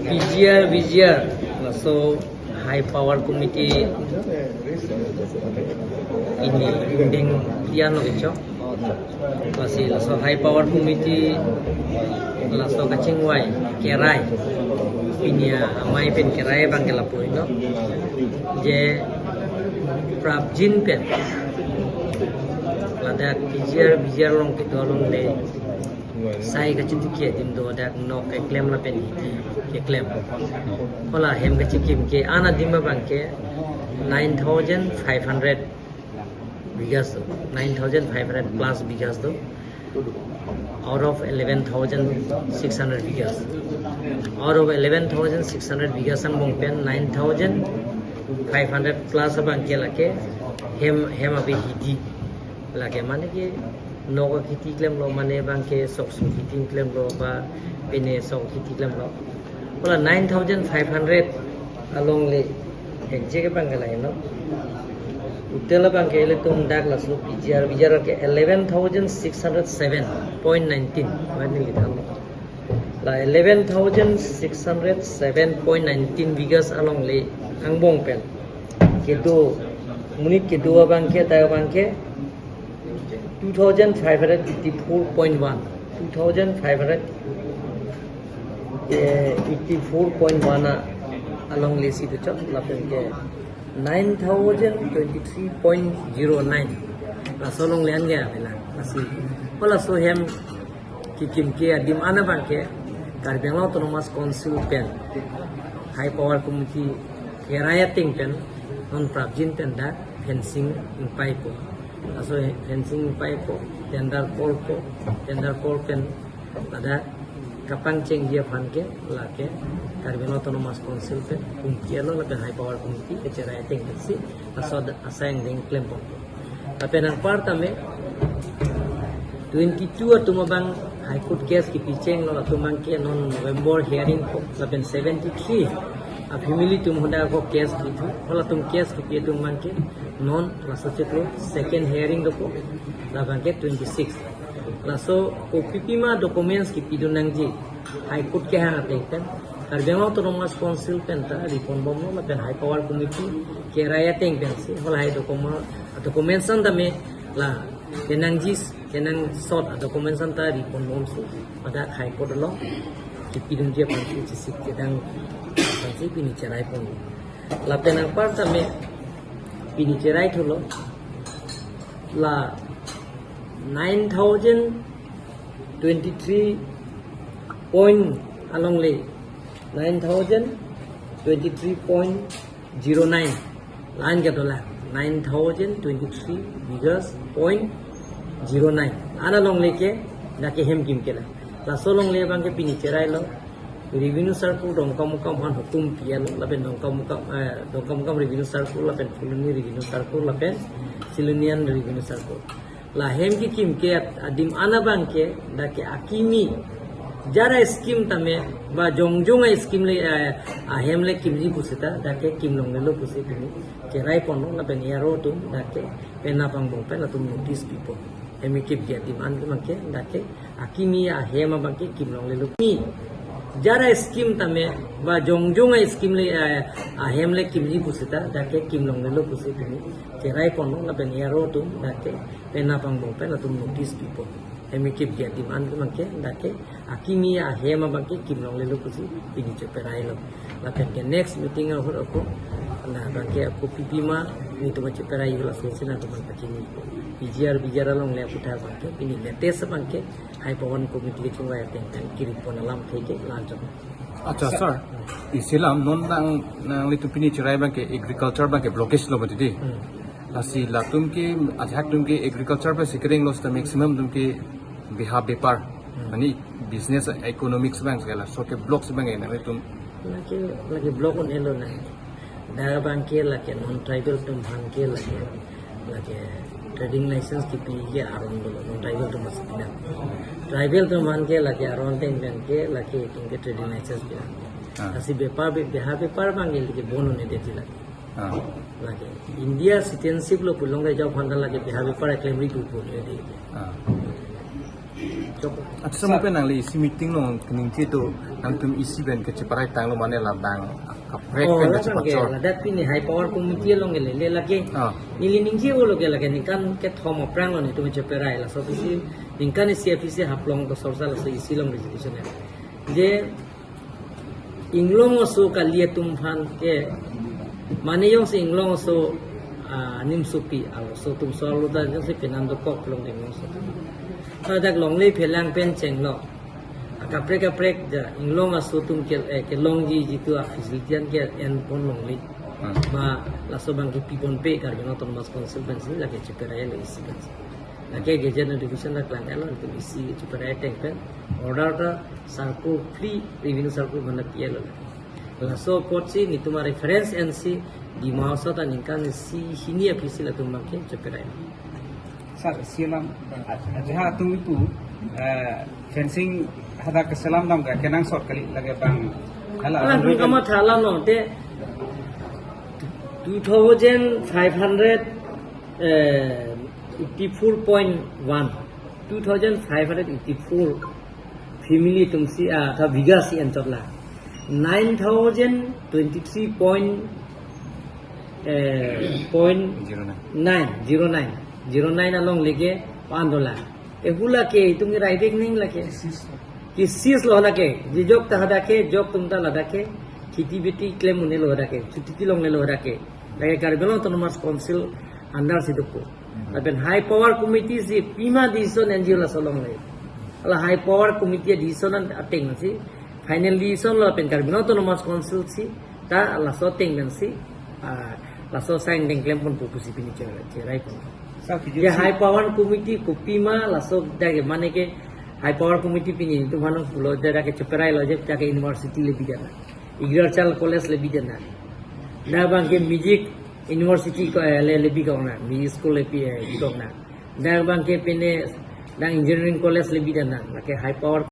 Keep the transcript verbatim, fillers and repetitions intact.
P G R, V G R, laso High Power Committee pini ingdeng pian lo kecho. Lasi laso High Power Committee laso kachingvai kerai, pini amei pen kerai abang ke lapu-iklo, je prapjin pen ladak P G R, V G R along kedo along le sai kachiti ke adim do, dak nok keklem lapen hidi keklem. Hala hem kachikim ke-an adim abang ke nine thousand five hundred bighas do, nine thousand five hundred plus bighas do, out of eleven thousand six hundred bighas. Out of eleven thousand six hundred bighas angbong pen nine thousand five hundred plus abang ke lake hem, hem abe hidi. Lake mane ke nok akhiti klemlo, mane abang ke sok sung khiti klemlo, ba pine sok khiti klemlo. Hala nine thousand five hundred along le henche ke abang ke lahenlo. Total abang ke ilitum dak laso P G R, V G R ke eleven thousand six hundred seven point nineteen. Mane neli thanlo. La eleven thousand six hundred seven point nineteen bighas along le angbong pen kedo, monit kedo abang ke, ta abang ke two thousand five hundred eighty-four point one, two thousand five hundred, eh, eighty-four point one a, along le si do chok, lapen ke nine thousand twenty-three point zero nine. Laso along le-an ke avelang. Lasi, hala laso hem kikim ke adim an abang ke Karbi Anglong Autonomous Council pen High Power Committee kerai ateng pen non prapjin pen dak fencing ingpaipo. Laso fencing ingpaipo, tender call po, tender call pen ladak kapangchengji aphan ke lake Karbi Anglong Autonomous Council pen pungki alo lapen High Power Committee kecherai ateng pensi laso asai angdeng klempon. Lapen anparta me twenty-two atum abang High Court case kipichenglo, atum abang ke non November hearing po, lapen seventy-three a family atum hadak ako case kithu, hala atum case kipi atum abang ke non laso chiklo second hearing dopo, labang ke twenty-six. Laso kopi pima documents kipidun nangji High Court kehang ateng pen Karbi Anglong Autonomous Council pen ta riponbomlo, lapen High Power Committee kerai ateng pensi hala hai document, documents an tame la kenangji, kenangsot a documents an ta riponbomsi pada High Court along kipidunji aphansi chesik kedang aphansi pini cherai pon. Lapen anparta me pini cherai thulo, la nine thousand twenty-three point along le, nine thousand twenty-three point zero nine, la-an ke dolang, nine thousand twenty-three bighas point zero nine. An along le ke dak ke hem kim kelang. Laso along le abang ke pini cherailo. Revenue Circle Dongkamukam aphan hukum pialo, lapen Dongkamukam, eh, Dongkamukam Revenue Circle, lapen Phuloni Revenue Circle, lapen Silonijan Revenue Circle. La hem kikim ke at-, adim an abang ke dak ke akimi jara scheme tame ba jongjong a scheme le, eh, ahem le kimji pusita dak ke kim longlelo pusi pini cherai ponlo, lapen A R O atum dak ke penap angbong pen latum notice pipo. Hem kip ke adim an ke abang ke dak ke akimi ahem abang ke kim longlelo. Mi jara scheme tame ba jongjong a scheme le, eh, ahem le kimji pusita dak ke kim longlelo pusi pini cherai ponlo, lapen A R O atum dak ke penap angbong pen latum notice pipo. Hem kip ke adim an ke abang ke dak ke akimi ahem abang ke kim longlelo pusi pini cheperailo. Lapen ke next meeting ahut ako, la abang ke ako kopi pima nelitum cheperai, laso si nangtum aphan pachini. P G R, V G R along le aputhak abang ke pini latest abang ke High Power Committee kachingvai ateng pen kiri pon alam theke lanchon. Acha, sir. Isi alam non nang, nanglitum pini cherai abang ke agriculture abang ke blockage lo mati di. Hmm. Lasi latum ke, ajahak atum ke agriculture pensi kereng lo seta maximum atum ke beha bepar. Hmm. Mane business economics abang ke laso ke block si abang ke nanglitum. Lake, lake block un-elo na. Dak abang ke lake non tribal atum aphan ke lake, lake trading license kipi ke aron dolo, non tribal atum aphan si pinang. Tribal atum aphan ke lake aron ateng pen ke lake itum ke trading license pinang. Ah. Lasi bepar be-, beha bepar abang ke lake bon un-edet lake. Ah. Lake India citizenship lo pulote jao aphan ta lake beha bepar klemri pu pu lake. Ah. Acha, mo pen nangli isi meeting along kaningje do, nangtum isi pen kacheparai tanglo mane labang kaprek Oh, pen labang ke, kachepachor. Ladak pini high power committee along ke le, le lake. Ah. Neli ningje-olo ke lake ningkan kethom aphrang lo netum cheparai, laso aphi si ningkan isi aphi si Haflong Torsar laso isi along resolution ya. Je inglong aso kali atum aphan ke, mane jongsi inglong aso, ah, nimsopi, ah, aso atum so alu ta jongsi penan dokok long inglong aso. Ladak longle phelang pen chenglo. Kaprek kaprek ja inglong aso atum ke, eh, kelongji jitu a facility an ke enpon longle. Hmm. Ma laso abang ke piponpe Karbi Anglong Autonomous Council pensi lake cheparai lo isi pensi. Lake gazette notification ta klang-etlo, netum isi cheparai ateng pen order ta circle three, revenue circle mana P L lo. Laso apotsi netum a reference ensi Dima Hasao ta ningkan isi hini aphi si latum abang ke cheparai. Sir, isi alam, ah, ah, ja atum ipu, eh, fencing hadak keselam dam ka kenangsot kali lake bang. Hala, Hala alangtum kamatha alam lo te two thousand five hundred, eh, eighty-four point one, two thousand five hundred eighty-four family atum si, ah, ta bigha si enchot la. Nine thousand twenty-three point, eh, point Zero nine. Nine, zero nine. Zero nine along lake pan dola. E hala ke itum ke raibek ning lake. Ke seize lo lake. Je jok ta hadak ke, jok atum ta ladak ke. Kheti beti klem un-e lo hadak ke. Chuti tilong le lo hadak ke. Lake Karbi Anglong Autonomous Council under si dopo. Lapen High Power Committee si pima decision N G O laso along le. Hala High Power Committee decision an ateng si final decision lo lapen Karbi Anglong Autonomous Council si ta laso ateng pensi, ah, laso asai angdeng klem ponpo pusi pini che-, cherai pon. Sir, could you Ya see High Power Committee kopima laso dak ke mane ke High Power Committee pini netum aphan pulo je dak ke cheparai lo je dak ke university le bidana. Agricultural College le bidana. Dak abang ke music university ko, eh, le, le bikokna. Music school le pi, eh, bikokna. Dak abang ke pine dak engineering college le bidana. Lake High Power